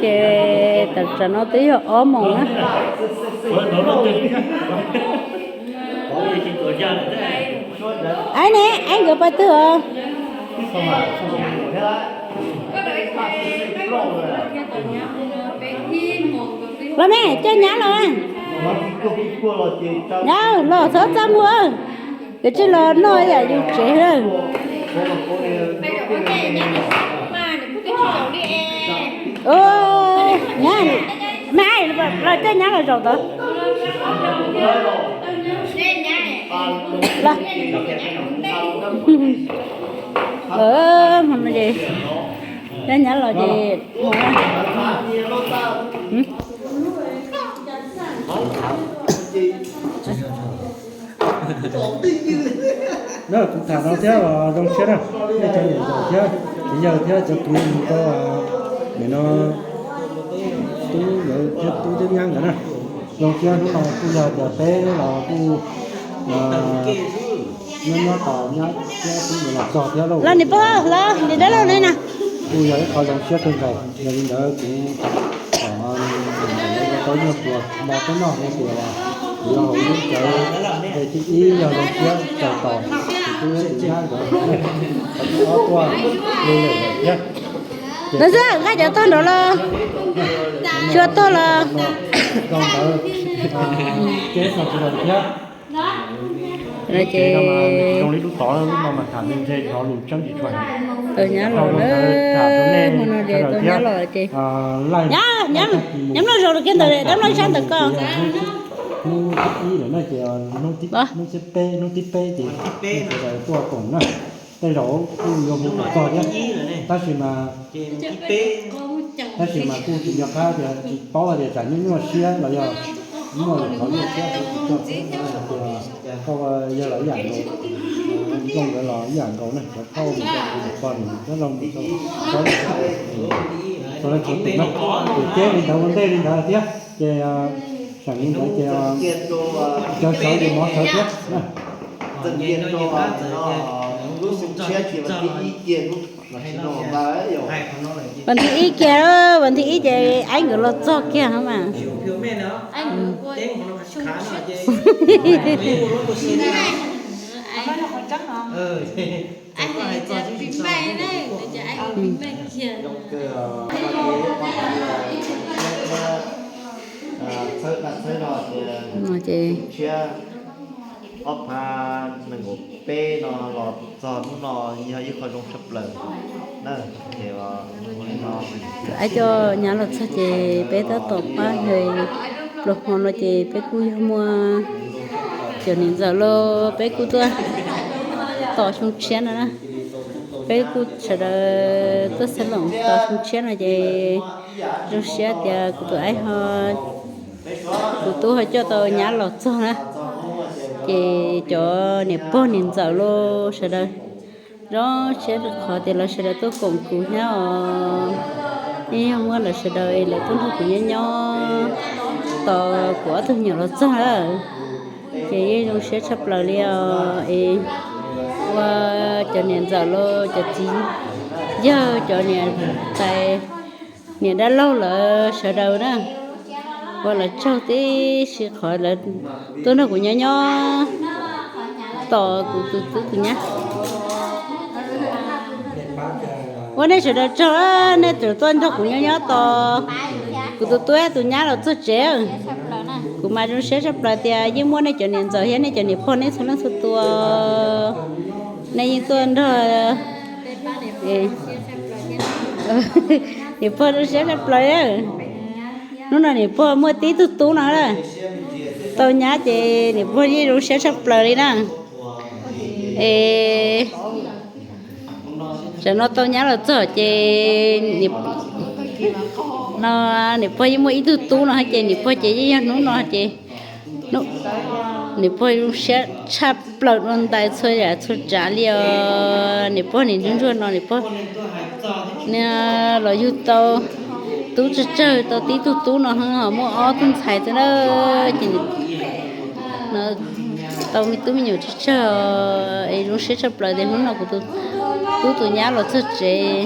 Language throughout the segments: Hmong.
Ces tam sim no twb yog ob moos na. Aib ne, aib nkawd pais twg os? Los me, coj nyab los. Nyab los txhob txaj muag, koj tsis los noj yam yus tsev lawm. Nyab, me, los coj nyab los zaum tod. Coj nyab los ces na, kuv tham no thiab los zoo siab na, nej cov niam ntxawm thiab txiv yawg thiab cov kwv tij tau, nim no tub nkawd thiab tub thiab nyab nkawd na, zoo siab hnub no kuj yog tias peb los kuj nyob nyob tos nyab thiab tub nkawd los txog thiab lauj. Los nim pog los nim dab laug ne na. Kuj yog ib qho zoo siab kawg nkaus, yog li ntawd kuv kom tau nyuag pluas npog peb noj hais tias kuv yog hauv lub cawv, thib ib yog zoo siab txais tos tus tub thiab tus nyab nkawd, thib ob tuaj li lawm thiab. Ntawd xwb, nqa cov tog nraud los, tsis ua tog los. Zoo ntawd, ces tsis zoo thiab. Ces zoo li lub tod, lub no mas tham ntse ntse, cov lus tseeb tsis tshua heev. Tau nyab los na, hmo no ces tau nyab los ces, nyab, nyab mloog zoo rau kiag ntawm dab mloog sab ntawm ko. Hnub thib ib lawm na ces hnub thib peb, hnub thib peb ces sawv daws tuaj koom na. Tej zaum kuj yuav mus kom txog thiab, tab sis mas, tab sis mas kuj tsis nco qab tias tsis paub hais tias tsam nyuaj nyuaj siab los yog muaj lwm qhov nyuaj siab kuj tsis tso, tias koj yog los ib yam nkaus, Nkauj nkawd los ib yam nkaus na, cov phauj mus rau tus niam pog niam txiv thiab laug mus rau, rau leej txhua tus na, ces li ntawd ua ntej li ntawd thiab ces, tsam li ntawd ces cov sawv ces mov sawv thiab. Vas thib ib kiag, vas thib ib ces aib nkawd los txog kiag mas. Ces ob phav nees nkaum peb no los txog hnub no yog ib qho zoo tshaj plaws na. Aib coj nyab los txog ces peb tab tom pab yawg pluas hmo no ces peb kuj yog muaj cov niam ntxawm los peb kuj tuaj tos xyoo tshiab no na. Peb kuj sawv daws tuaj xeeb loos tos xyoo tshiab no ces zoo siab tias kuv tus aib ho, kuv tub ho coj tau nyab los txog na. Ces cov niam pog niam ntxawm los sawv daws zoo siab rau qhov tias lawv sawv daws tuaj koom kuv thiab os. Yeej yog muab lawv sawv daws es lawv tuaj nrog kuv nyob nyob tos kuv ob tug me nyuam los txog lawm. Ces yeej zoo siab tshaj plaws li os. Es ua cov niam ntxawm los cov txiv yawg, cov niam tais, niam dab laug lawv sawv daws na, ua lawv tsaug tib si qhov lawv tuaj nrog kuv nyob nyob tos kuv tus tub tus nyab. Ua nej sawv daws tsaug, nej tseem tuaj nrog kuv nyob nyob tos kuv tus tub tus nyab los txog tsev. Kuv mas zoo siab tshaj plaws tias yeej muaj nej cov niam ntxawm thiab nej cov niam pog nej txhua leej txhua tus, nej yeej tuaj nrog. Niam pog zoo siab tshaj plaws. Hnub no niam pog muaj tib tug tub no lawm, tau nyab ces niam pog yeej zoo siab tshaj plaws li na. Es tam no tau nyab los txog ces no niam pog yeej muaj ib tug tub no ces niam pog ces yeej yog hnub no ces niam pog zoo siab tshaj plaws dua ntais txhua yam txhua tsav li os. Niam pog nim ntsuag ntsuag no niam pog los yug tau tub tsawg tsawg, tau tib tug tub no ho muaj ob tug ntxhais xwb na. Ces tau me tub me nyuam tsawg tsawg es zoo siab tshaj plaws tias hnub no kuv tus tub tus nyab los txog tsev.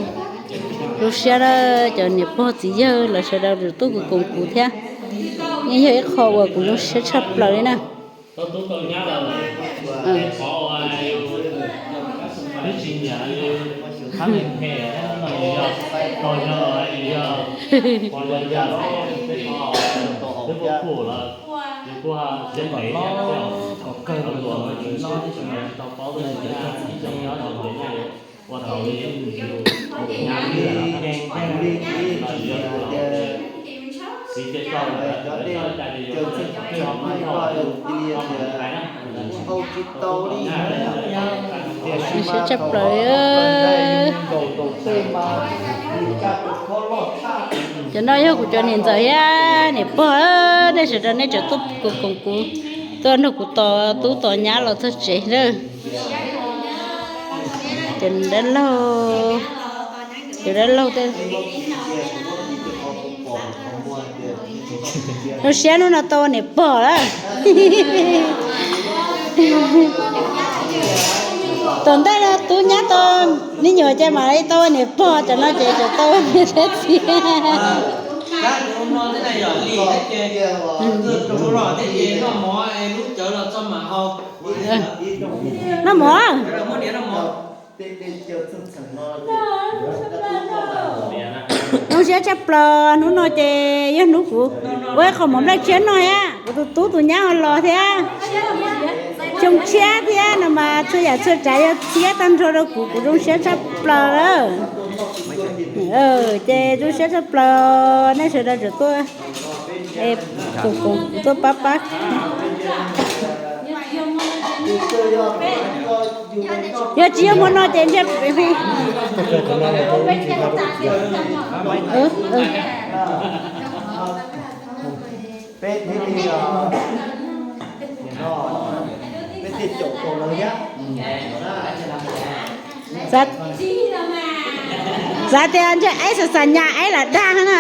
Zoo siab na, cov niam pog txiv yawg los sawv daws tuaj koom kuv thiab. Yeej yog ib qho uas kuv zoo siab tshaj plaws li na. Siab tshaj plaws. Cov no yog kuv cov niam ntxawm thiab niam pog, nej sawv daws nej tseem tuaj koom kuv, tuaj nrog kuv tos tub tos nyab los txog tsev na. Cov dab laug, cov dab laug tej. Zoo siab hnub no tau ua niam pog lawm. Tom ntej no tub nyab tau me nyuam ces mam li tau ua niam pog, cov no ces tseem tau ua niam thiab txiv. Noj mov. Zoo siab tshaj plaws, hnub no ces yog hnub kuv ua ib qho mov nplaj tshiab noj thiab kuv tus tub tus nyab ho los thiab. Xyoo tshiab thiab no mas txhua yam txhua tsav yog txiab tag nrho rau kuv, kuv zoo siab tshaj plaws lawm. Ces zoo siab tshaj plaws nej sawv daws tseem tuaj koom kuv tuaj pab pab. Yog tsis yog hmo no ces ntshe Xav tias ntshe aib xav xav nyas aib lam dag na.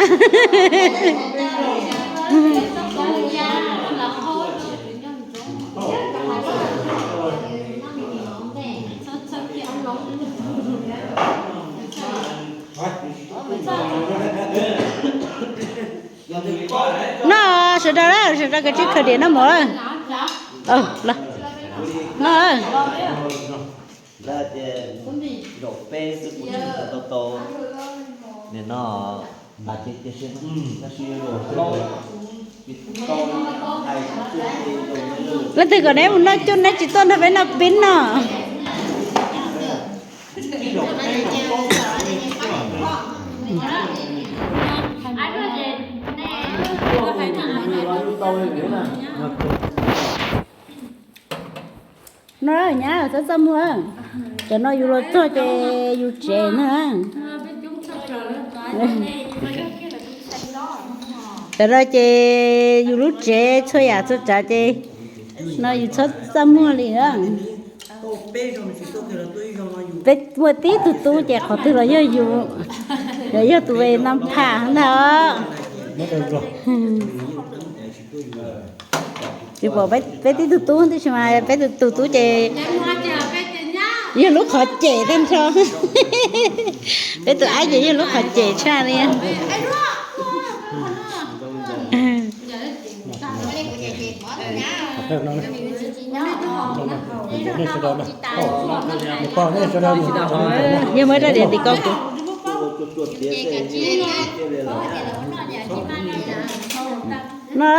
Noj sawv daws, sawv daws kav tsij khaws diam noj mov lawm. Los, noj. Leej twg kom neb mus noj cuj neb tsis tuaj nrog peb noj pib no. No nyab txhob txaj muag, cov no yus los txog ces yus tsev na. Cov no ces yus lub tsev, txhua yam txhua tsav ces no yus txhob txaj muag li na. Peb muaj tib tug tub ces qhov twg los yog yus, los yog tus ve nta pham ntag. Tsis pom peb tib tug tub, tab sis mas peb tus tub ces yog lub qhov cem tag nrho. Peb tus aib ces yog lub qhov cem tshaj li. Yog muab rau diam ntim koj kuv. No.